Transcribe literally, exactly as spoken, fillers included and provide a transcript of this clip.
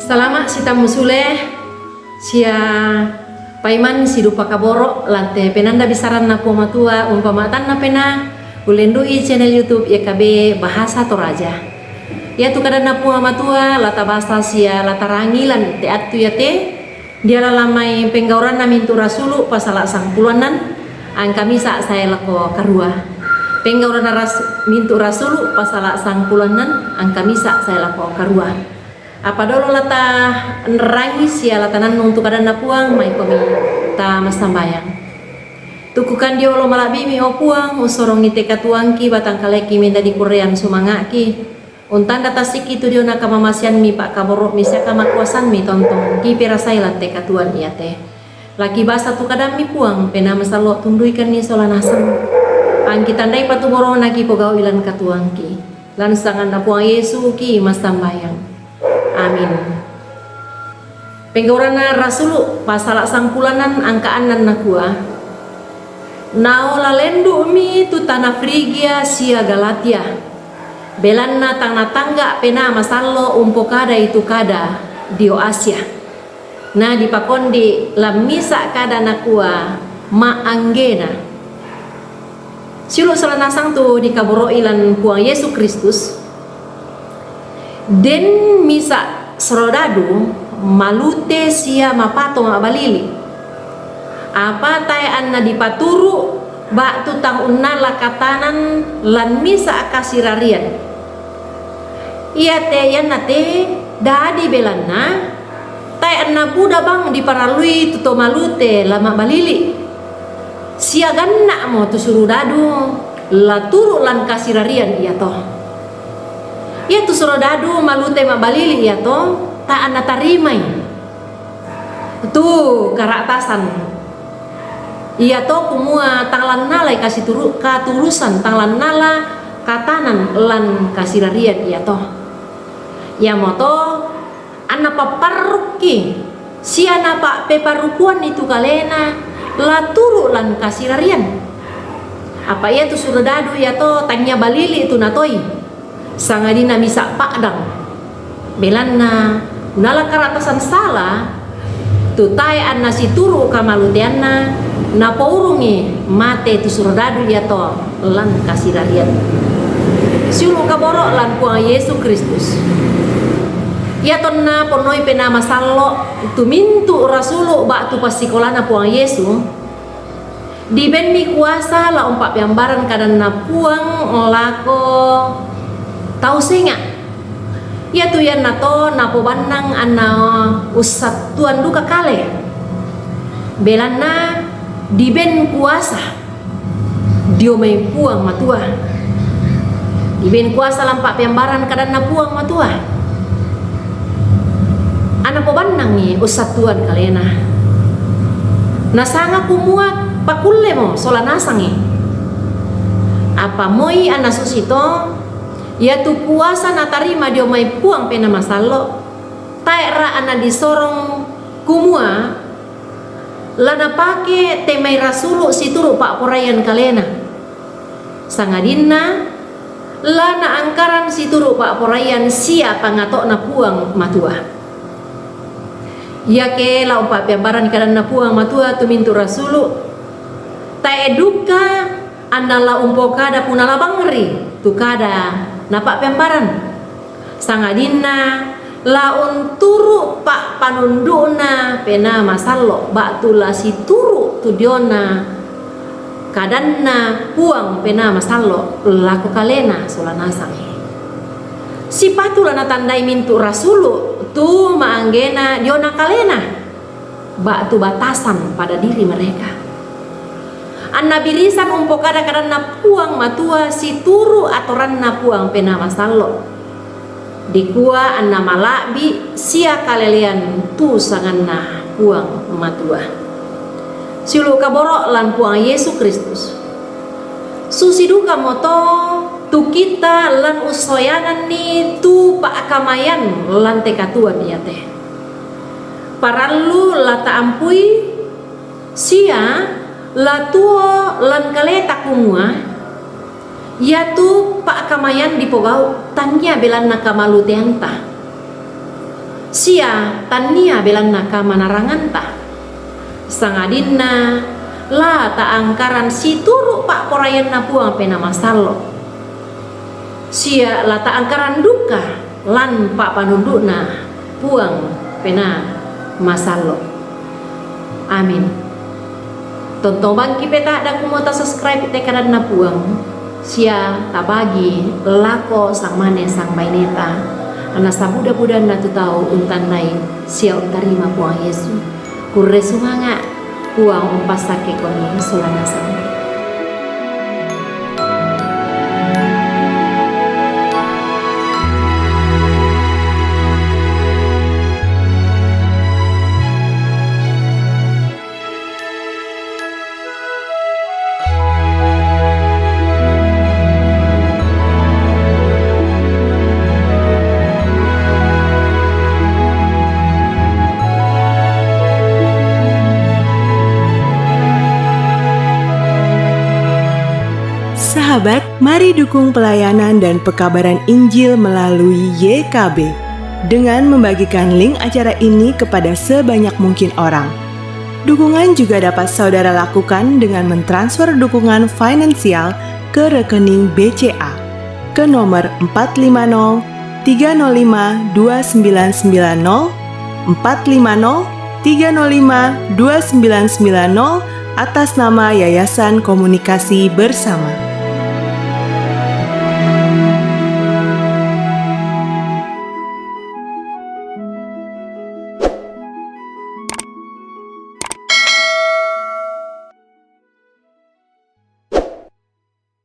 Salama' sitammu sule, sia paiman sidupa kaboro' lan te penanda bisaranna Puang Matua umpama tanna penaa, ullendu'i channel YouTube Y K B Bahasa Toraja. Iatu kadanna Puang Matua la tabasa sia la tarangi lan te attu iate, diala lan mai Penggauranna Mintu' Rasulu' pasala' sangpulo annan, angka misa' sae lako karua. Penggauranna Ras-, Mintu' Rasulu' pasala' sangpulo annan, angka misa' sae lako karua. Apa dolo la tanrangi sia la tanannung tu kadanna Puang, maikomi tamassambayang. Tu'ku kandiolo mala'bimi, o Puang, ussorongi te katuoangki, batang kaleki mendadi kurrean sumanga'ki, untanda tassikki tu diona kamamaseammi, pa'kaboro'mi sia kamakuasammi tontong kiperasai lan te katuoan iate. La kibasa tu kadammi, Puang, Penaa Masallo' tunduikanni sola nasang. Angki tandai patuborona kipogau'i lan katuoangki. Lan sanganna Puang Yesu ki massambayang. Amin. Penggauranna Rasulu' pasala' sangpulo annan angka annan nakua, Naola lendu'mi tu tana Frigia sia Galatia, belanna tang natangga' Penaa Masallo' umpokadai tu kada dio Asia. Na dipakondi' lan misa' kada nakua, Ma'anggena. Siulu' sola nasang tu dikaboro'i lan Puang Yesu Kristus, den misa' surodadu malute sia mapato ma'balili'. Apa tae' anna dipaturu' ba'tu tang unnala katanan lan misa' kasirarian. Iate iannate dadi belanna tae' anna buda bang diparallui tu to malute la ma'balili'. Sia ganna'mo tu surodadu la turu' lan kasirarian iato. Iatu surodadu malute ma'balili' iato tae' anna tarimai tu kara'tasan iato kumua tang lannalai kasituru-, katulusan, tang lannala katanan lan kasirarian iato. Iamoto anna papparrukki sia napa'peparrukuanni tu kalena la turu' lan kasirarian. Apa iatu surodadu iato tangia balili' tu natoi, sangadinna misa' pa'dang. Belanna nala kara'tasan sala tu tae' anna situru' kamaluteanna, napourungi mate tu surodadu iato lan kasirarian. Siulu' kaboro' lan Puang Yesu Kristus. Iatonna ponnoi Penaa Masallo' tu mintu' rasulu' ba'tu passikolana Puang Yesu, dibenmi kuasa la umpa'peambaran kadanna Puang lako tau senga'. Iatu iannato napobannang anna ussattuang duka kale, belanna diben kuasa dio mai Puang Matua. Diben kuasa la umpa'peambaran kadanna Puang Matua. Anna pobannangi ussattuang kalena. Nasanga kumua pakullemo sola nasangi. Apa moi anna susito, iatu kuasa natarima dio mai Puang Penaa Masallo', tae'ra anna disorong kumua la napake te mai rasulu' situru' pa'poraian kalena, sangadinna la naangkaran situru' pa'poraian sia pangato'na Puang Matua. Iake la umpa'peambaran kadanna Puang Matua tu mintu' rasulu', tae' duka anna la umpokada punala bangri tu kada napa'peambaran, sangadinna la unturu' pa'panundu'na Penaa Masallo' ba'tu la situru' tu diona kadanna Puang Penaa Masallo' lako kalena sola nasangi. Sipatu la natandai mintu' rasulu' tu ma'anggena diona kalena ba'tu batasan pada diri mereka. Anna birisan umpokada kadanna Puang Matua situru' atoranna Puang Penaa Masallo'. Dikua anna mala'bi' sia kalelean tu sanganna Puang Matua. Siulu' kaboro' lan Puang Yesu Kristus. Susi dukamoto tu kita lan ussoyananni tu pa'kamayan lan te katuoan iate. Parallu la taampui sia la tuo lan kaleta kumua, iatu pa'kamayan dipogau' tangia belanna kamaluteanta. Sia tannia belanna kamanaranganta, sangadinna la taangkaran situru' pa'poraianna Puang Penaa Masallo'. Sia la taangkaran duka lan pa'panundu'na Puang Penaa Masallo'. Amin. Tontong bangki' peta'da kumua tasubscribe te kadanNa Puang, sia tabagi lako sangmane sangbaineta, anna sabuda-budanna tu tau untannai sia untarima Puang Yesu. Kurre sumanga', Puang umpassakkekomi sola nasang. Sahabat, mari dukung pelayanan dan pekabaran Injil melalui Y K B dengan membagikan link acara ini kepada sebanyak mungkin orang. Dukungan juga dapat saudara lakukan dengan mentransfer dukungan finansial ke rekening B C A ke nomor empat lima nol tiga nol lima dua sembilan sembilan nol, empat lima nol tiga nol lima dua sembilan sembilan nol, atas nama Yayasan Komunikasi Bersama.